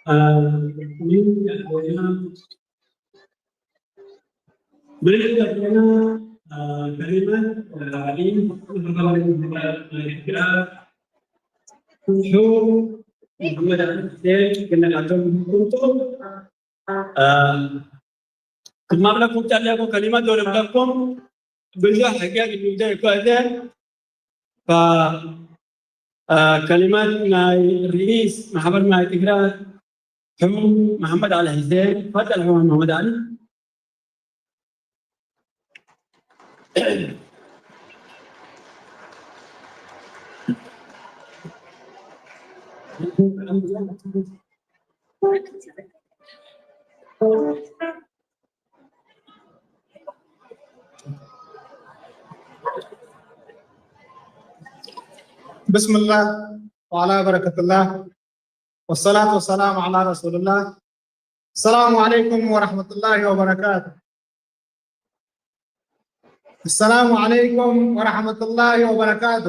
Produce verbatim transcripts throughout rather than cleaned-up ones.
Aa, ምን ያቆና፣ ምን ያቆና፣ አ፣ ከሊመት፣ አ፣ ኢን፣ ሹ፣ መሐመድ አሊ ሁሴን፣ ግነ አቶም ኩንቱ፣ አ፣ ክም አብለኩም ጨሌኩ ከሊመት ዶል እብለኩም፣ ብዙሕ ሕጌ ግዱደ እኮ እተ፣ ፈ፣ አ፣ ከሊመት ናይ ርኢስ ማሕበር ማይ ትግረ፣ ሕሙ መሐመድ አሊ ሕሴን፣ ፈደል ሕሙ መሐመድ አሊ። ብስምላህ ወዐላ በረከትላህ ወሰላቱ ወሰላሙ ዐላ ረሱልላህ። አሰላሙ ዐለይኩም ወረሕመቱላሂ ወበረካቱ። አሰላሙ ዐለይኩም ወረሕመቱላሂ ወበረካቱ።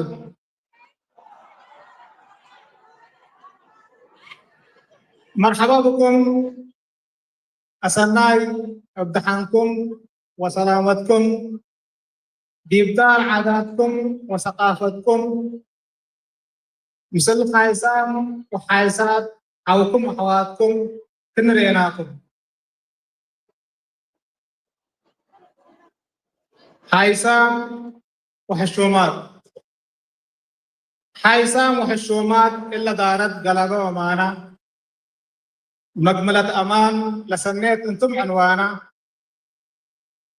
መርሐባ ብኩም። አሰናይ እብ ደሓንኩም ወሰላመትኩም፣ ዲብ ዳር ዓዳትኩም ወሰቃፈትኩም፣ ምስል ሓይሳም ወሓይሳት ሐውኩም ወሐዋትኩም ክንሬናኩም። ሓይሳም ወሕሹማት። ሓይሳም ወሕሹማት እለ ዳረት ገለበ ወማና፣ መክምለት አማን ለሰኔት እንቱም ዕንዋና፣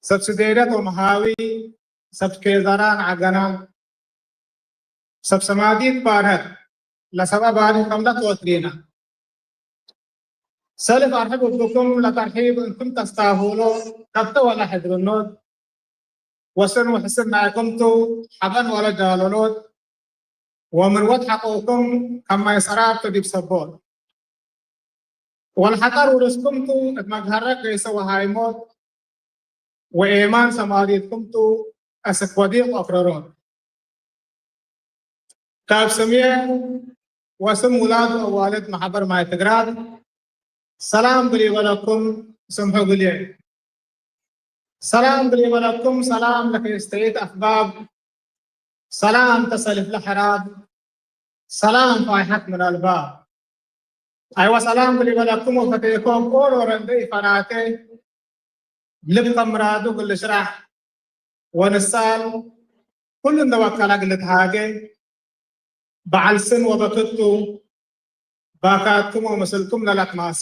ሰብ ስዴደት ወመሃዊ፣ ሰብ ኬዘራን ዐገና፣ ሰብ ሰማዲት ባርሀት ለሰብ አባሊ ከምለት ወትሪና። ሰልፍ አርሕብ እብኩም ለተርሒብ እንቱም ተስታሁሎ፣ ከብተ ወለ ሕድርኖት፣ ወስን ወሕስን ናይኩም ቱ፣ ሐበን ወለ ጃለሎት፣ ወምርወት ሐቆኩም ከማይ ሰራብ ቱ ዲብ ሰቦት። ወለሐጠር ውርስኩም ቱ እት መግሀረት ገይሰ ወሃይሞት፣ ወኤማን ሰማዲትኩም ቱ አስክ ወዲቅ አፍረሮት። ካብ ስምዬ ወስም ውላድ ወአዋልድ መሐበር ማይ ትግራት ሰላም ብሊበ ለኩም ስምሑ እግልዬ። ሰላም ብሊበ ለኩም፣ ሰላም ለክስተይት አፍባብ፣ ሰላም ተሰልፍ ለሐራብ፣ ሰላም ፋይሐት ምን አልባብ። አይወ ሰላም ብሊበ ለኩም ወፈቴኮም ኦሮ ረንደ ኢፈናቴ፣ ልብ ከምራዱ እግል ልሽራሕ ወንሳል፣ ኩሉ እንደ ወከለ እግል ልትሃጌ፣ በዐል ስን ወበክቱ፣ ባካትኩም ወምስልኩም ለለትማሴ።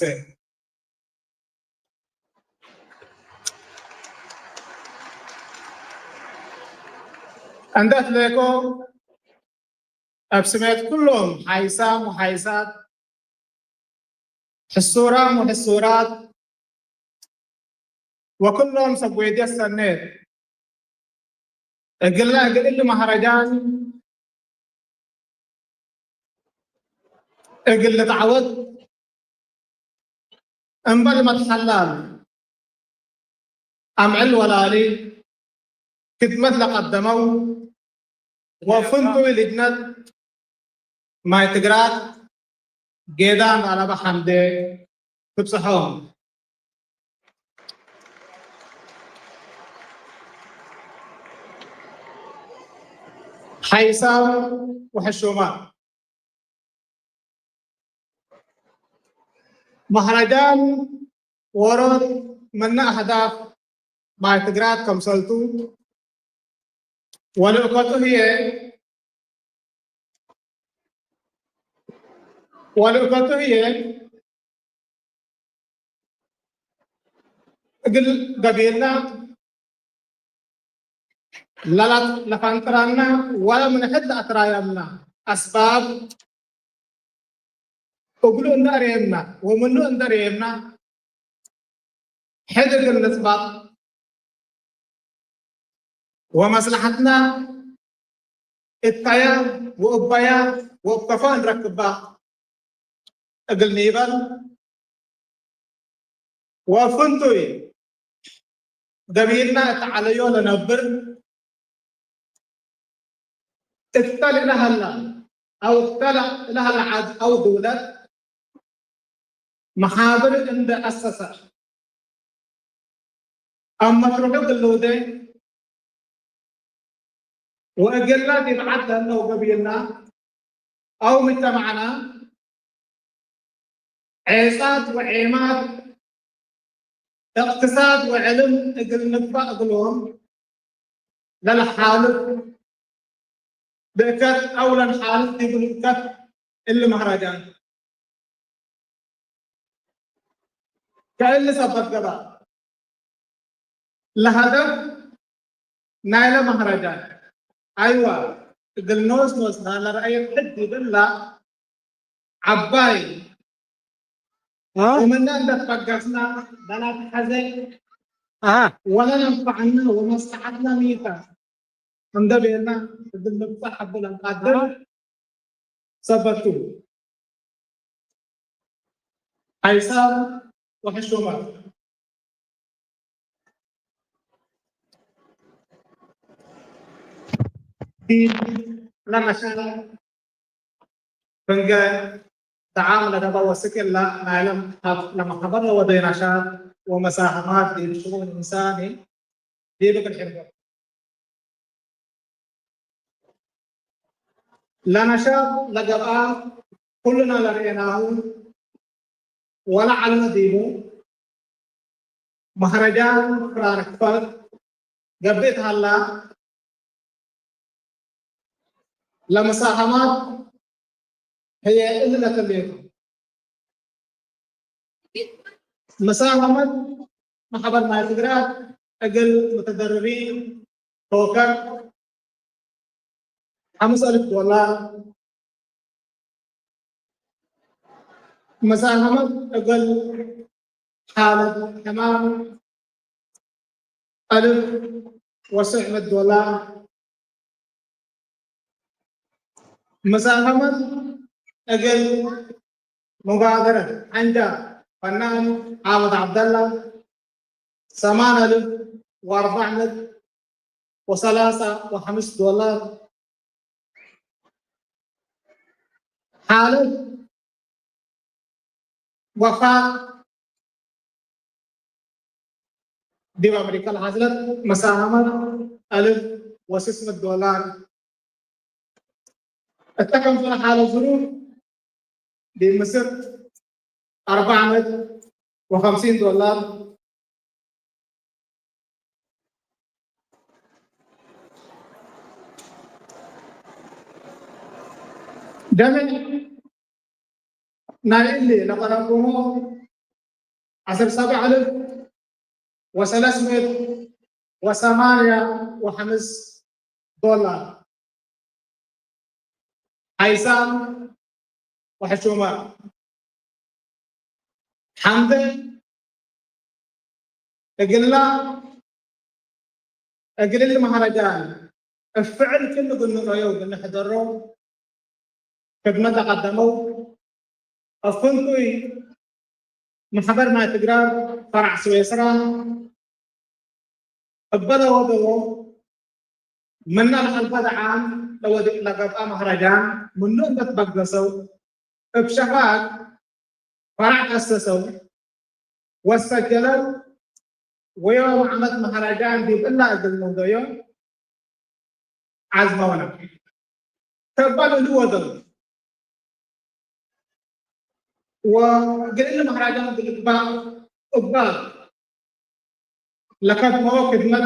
እንደ አትሌኮ፣ እብ ስሜት ኩሎም ሐይሳም ወሐይሳት፣ ሕሱራም ወሕሱራት፣ ወኩሎም ሰብ ወይድየት ሰኔት፣ እግለ እግል እሊ መሀረጃን እግል ልትዐወት እምበል መትሐላል አምዕል ወላሊ ክድመት ለቀደመው ወፍንቱይ ልጅነት ማይ ትግራት ጌዳን አለበ ሐምዴ ትብጽሖም። ሐይሳም ወሕሹማት፣ መህረጃን ዎሮት ምነ አህዳፍ ማይ ትግራት ከምሰልቱ ወልእከቱ ህዬ፣ ወልእከቱ ህዬ እግል ገቢልና ለፈንጥራና ወለ ምን ሕድ አትራያምና አስባብ እግሉ እንደ አርየምና ወምኑ እንደ አርየምና ሕድ እግል ንጽባጥ ወመስለሐትና እታያ ወእባያ ወእብ ከፎ እንረክባ እግል ኒበል ወፍንቱይ ገቢልና እት ዐለዮ ለነብር እተ ለሀላ አው እተ ለሀለ ዐድ አው ድውለት መሓብር እንደ አሰሰ አመትርሑ ግልውዴ ወእግለ ዲብ ዐድ ለህለው ገቢልና አው ምጅተመዕና ዔጻት ወዔማት እቅትሳድ ወዕልም እግል ንግባእ እግሎም ለለሓልፍ ብእከት አው ለንሓልፍ ዲብ ልእከት እሊ መህረጃን። ከእሊ ሰበት ገብአ፣ ለሀደፍ ናይለ መህረጃን፣ አይወ፣ እግል ኖስ ኖስና ለረአየት ሕድ ዲብላ ዐባይ አ? ወምነ እንደ ትበገስና ለነትሐዜ አ? ወለነንፈዐነ ወመስለሐትነ ሚ ተ እንደ ቤልና እግል ንብጸሕ እቡ ለንቃድር አ? ሰበት ቱ። ሐይሳም ወሕሹመት። ዲብ ለመሸል ፍንጌ ደዓም ለገብአ ወስክ እለ ናይለ ለመሐበር ለወደይ ነሻጥ ወመሳሀማት ዲብ ሽኡን እንሳኒ ዲብ እግል ሕርበት። ለነሻጥ ለገብአ ኩሉና ለርኤናሁ ወለዐልነ ዲቡ፣ መህረጃን ፍራንክፈርት ገብእ ተሀላ፣ ለመሳሀማት ህዬ እሊ ለተሌቱ። መሳሀመት መሕበር ማይ ትግራት እግል ሙተደርቢን ቶከር ሐምስ አልፍ ዶላር፣ መሳሀመት እግል ሓለት ሕማም አልፍ ወስዕ ምእት ዶላር፣ መሳሀመት እግል ሙባደረት ዐንጃ ፈናን ዓወድ ዐብደላ፣ ሰማን አልፍ ወአርበዕ ምእት ወሰላሳ ወሐምስ ዶላር፣ ሓለት ወፋት ዲብ አምሪካ ለሐዝለት መሳሀመት አልፍ ወስስ ምእት ዶላር እተ ከምሰለ ሓለ ዝሩፍ ዲብ ምስር አርበዕ ምእት ወከምሲን ዶላር ደምዕ ናይ እሊ ለቀረብኩሞ ዐስር ሰብዕ አልፍ ወሰለስ ምእት ወሰማንያ ወሐምስ ዶላር። ሀይሳም ወሕሹመ ሐምደ እግላ እግል እሊ መሀረጃን እብ ፍዕል ክሉ ግንረዮ ግንሕደሮ ክድመት ለቀደመው እብ ፍንቱይ መሕበር ናይ ትግራይ ፈረዕ ስዌስራ እበ ለወደዎ ምነ ለሐልፈ ደዓም ለወድ-፣ ለገብአ መህረጃን ምኑ እንዴ ትበገሰው እብ ሸፋግ ፈረዕ አሰሰው ወሰጀለው ወዮም ዓመት መህረጃን ዲብ እላ እግል ንውደዮ ዐዝመውነ። ከእባል እሉ ወደው ወእግል እሊ መህረጃን እግል ልግባእ እባል ለከድመዎ ክድመት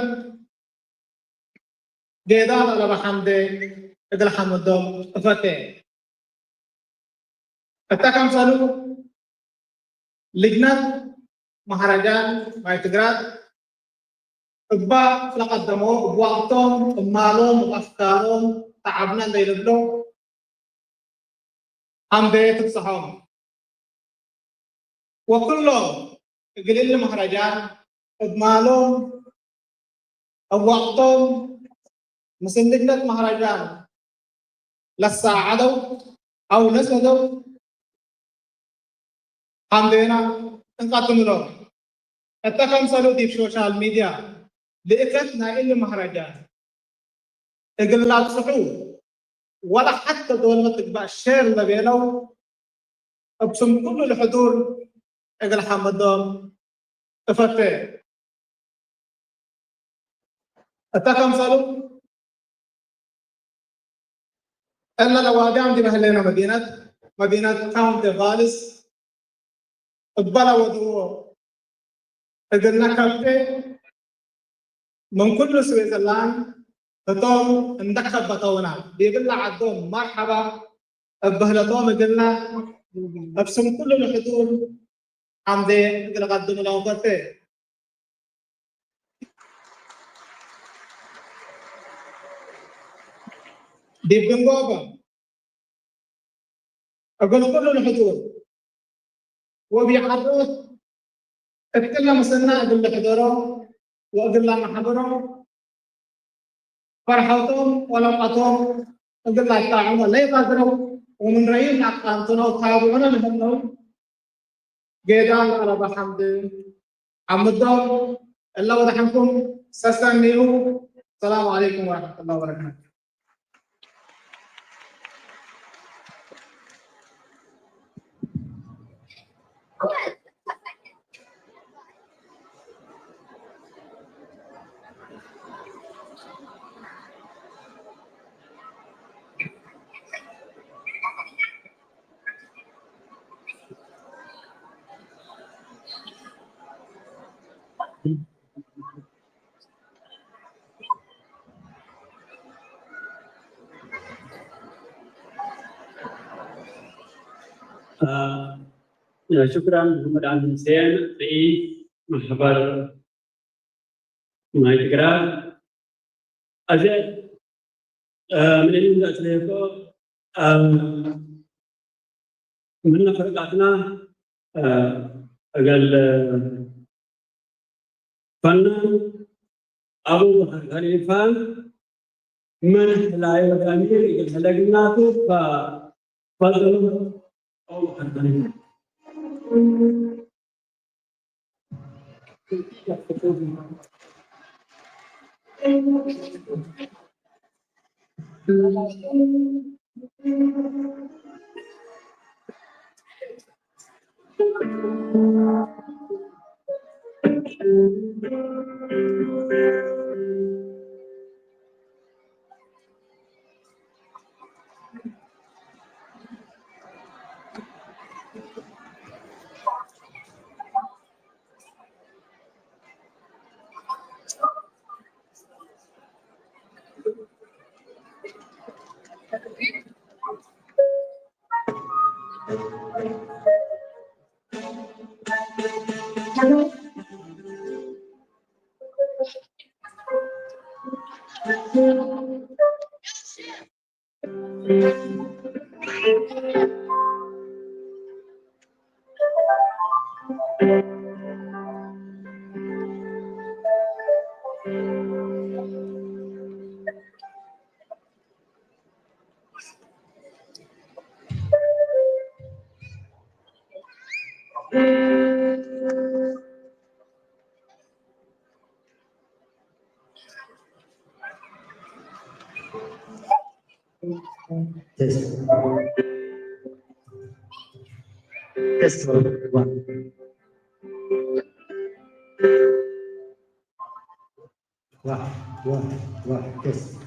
ጌዳም አለበ ሐምዴ እግል ሐምዶም እፈቴ። እተ ከምሰሉ ልጅነት መሀረጃን ማይ ትግራት እባ ለቀደመው እብ ወቅቶም፣ እብ ማሎም፣ እብ አፍካሮም ተዐብነ እንዴ ልብሎ ሐምዴ ትብጽሖም። ወክሎም እግል እሊ መህረጃን እብ ማሎም እብ ወቅቶም ምስል ልጅነት መህረጃን ለሳዐደው አው ለሰደው ሐምዴና እንቀድም እሎም። እተ ከምሰሉ ዲብ ሶሻል ሚድያ ልእከት ናይ እሊ መህረጃን እግል ለአብጽሑ ወለ ሐተ ዶልመ ትግባእ ሼር ለቤለው እብ ስም ኩሉ ለሕዱር እግል ሐምዶም እፈቴ። እተ ከምሰሉ እለ ለዋዳም ዲብ ህሌነ መዲነት፣ መዲነት ካውንቲ ቫልስ እበ ለወድዎ እግልነ ከብቴ ምን ኩሉ ስዊዘርላንድ ህቶም እንዴ ከበተውነ ዲብለ ዐዶም መርሐባ እብ በህለቶም እግልነ እብ ስም ኩሉ ለሕዱር ሐምዴ እግል እቀድም ለአንፈቴ። ዲብ ድንጎበ እግል ኩሉ ለሕዱር ወእብ ዐዶት እትለ ምስልነ እግል ልሕደሮ ወእግል ለመሐብሮ ፈርሐቶም ወለውቀቶም እግል ለአጣዕሞ ለይቀድረው ወምን ረዩም ለአቃንትነው ታብዑነ ለህለው ጌዳም አለበ ሐምድ ሐምዶም እለ ወደሐንኩም ሰሰኒሁ። ሰላሙ ዐለይኩም ወረሕመቱላሂ ወበረካቱ። አ፣ ሽክራን መሐመድ አሊ ሁሴን፣ ረኢስ መሕበር ማይ ትግራት። አዜ፣ አ፣ ምን እሊ እንዴ አትሌኮ፣ አ፣ ምነ ፈርቃትና፣ አ፣ እገል ፈናን አቡበከር ከሊፋ ምን ህላይ ወድ አሚር እግል ሕለግናቱ ፈ-፣ ፈድሉ አቡበከር ከሊፋ። Test. Test one. One, one, one. Test.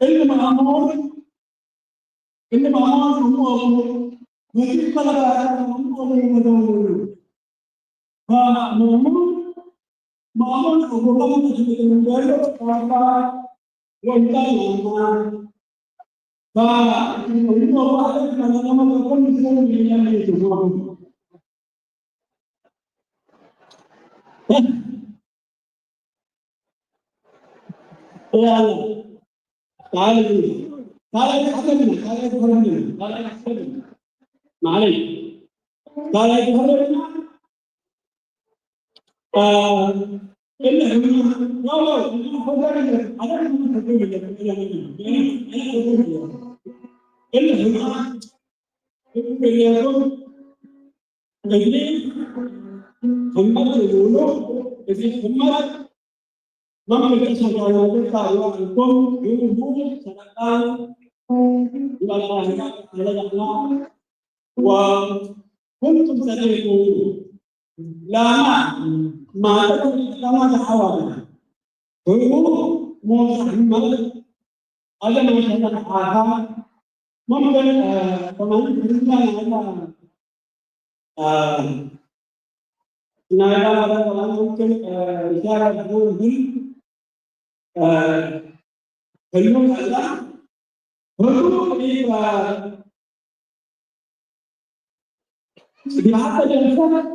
እሊ መአሙር፣ እሊ መአሙር እሙ አቡ፣ መጅልስ በለዳት እሙ አቡ መደወሉ። ፈመአሙር፣ መአሙር እቡ ለመጅልስ ምን ቤሎ፣ ወአባ ወእንታ መአሙር። ፈእሙ አቡ አለት መለመ ወኮን ምስሉ ምን ያለ ይትሆኑ። እግል ህመት እግሉ፣ እግል ህመት መምልከት ሰልጣን ወደት ታሪዋ እንኮም ህቡ ሰልጣን ወላሂ ተለያና ወኩንቱም ሰዴቱ ላማ ማተት ለማ ተሐዋለ ህቡ ሞት ህመት አደም ሸነፍ ዓፋ መምክን ከማን ህዝና ያላ ናይላ መረቀላ ሙምክን ኢሻራ ቡን ብል ህሉም አላ ህሉ ኢባ ዲብ ሐተ ጀልሰት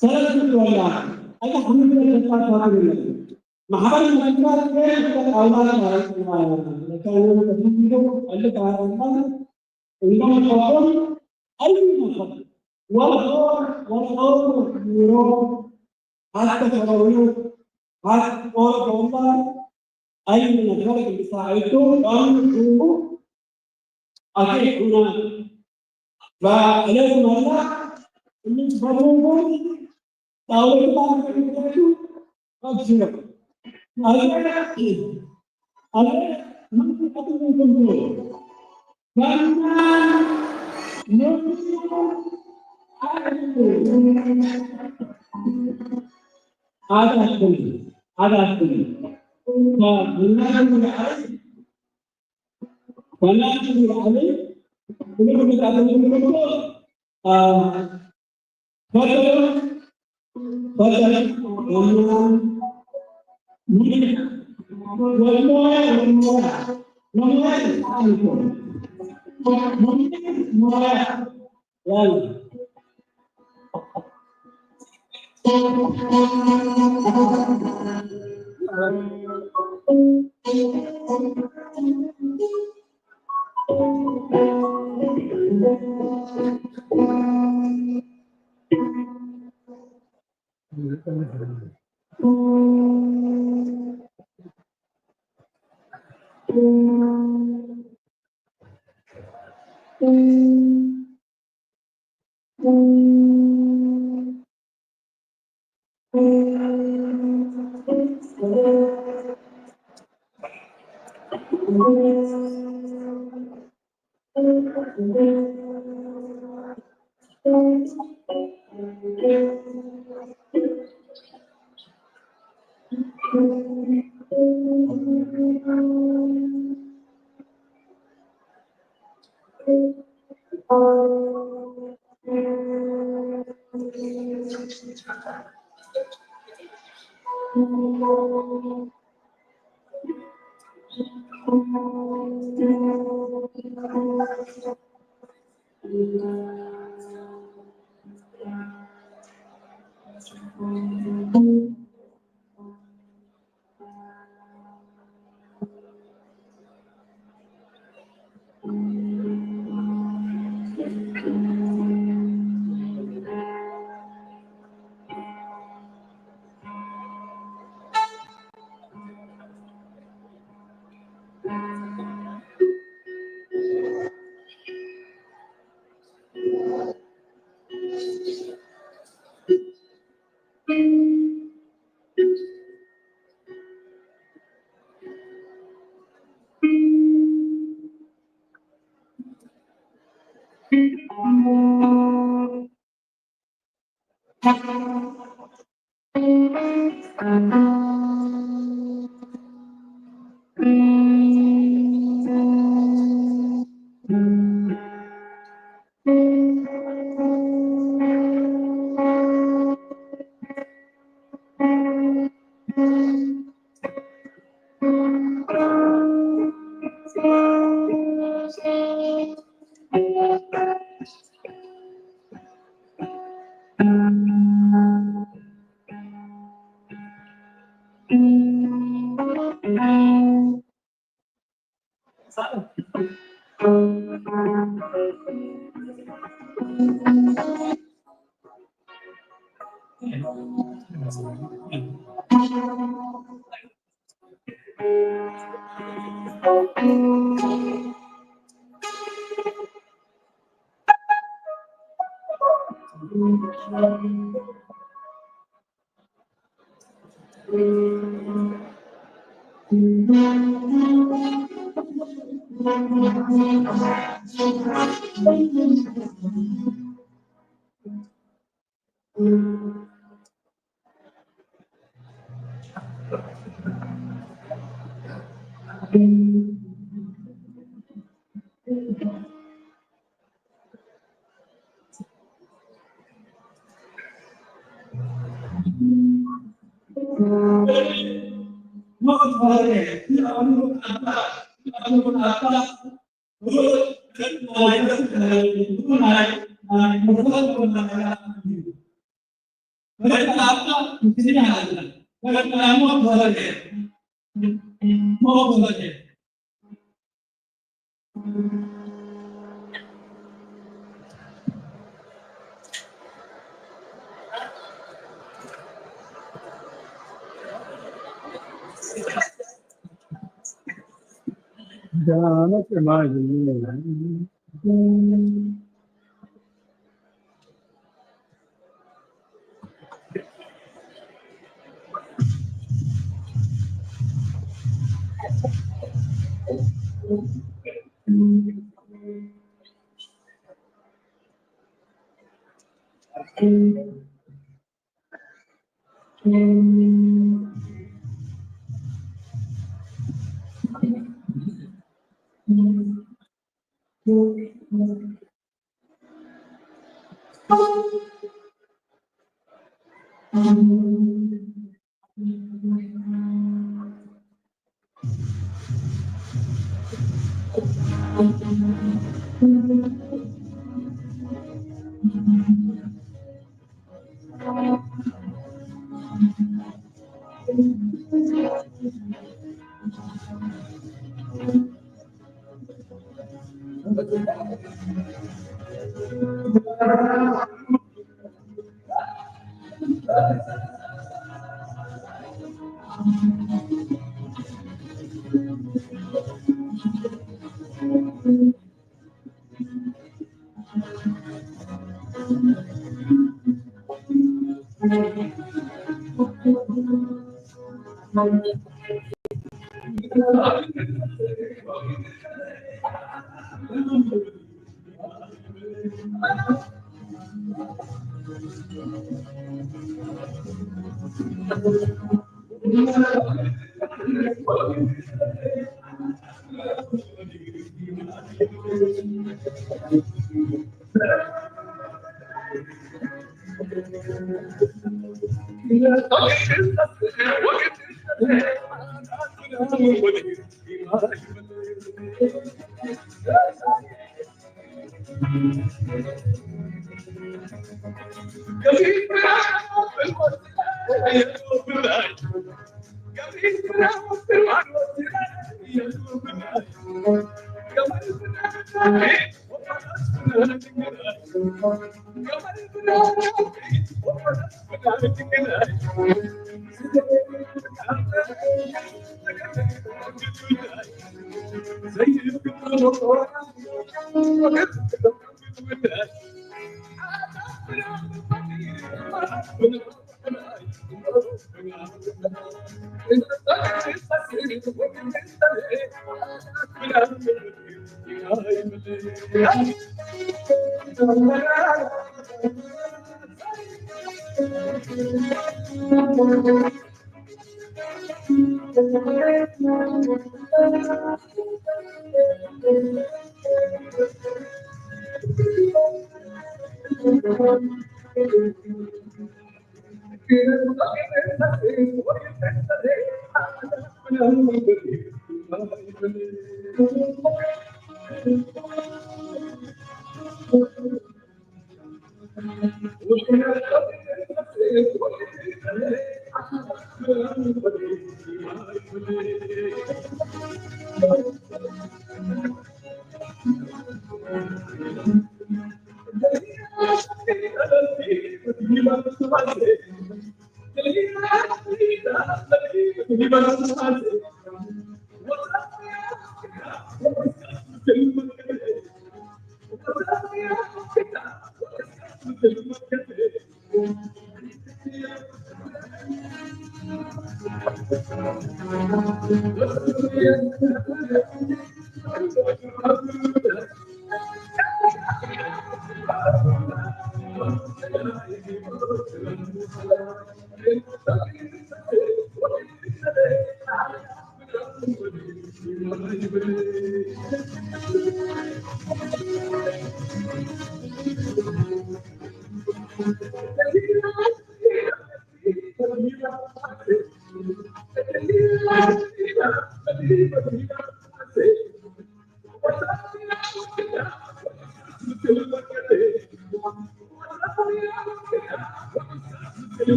ሰለስ ወላ አለ ሐምድ ለተፋታቱ ማሕበር መንግስታት ከ አውላ ለካነ ተፊቶ አለ ካነ እንዶም ተቆም አይ ነፈር ወልኦ ወልኦ ኑሮ ሐተ ከረውዩ ሐት ኦሮ ከወላ አይ ነፈር እንሳይቶ አምጡ አቴ ሁና ፈአለይኩም አላ እንስፈሩኩም ጣውለት አብሽር። አለ አለ ምን አጥንቱም ፈናን አዳፍን አዳፍን ፈናን አለ ፈናን አለ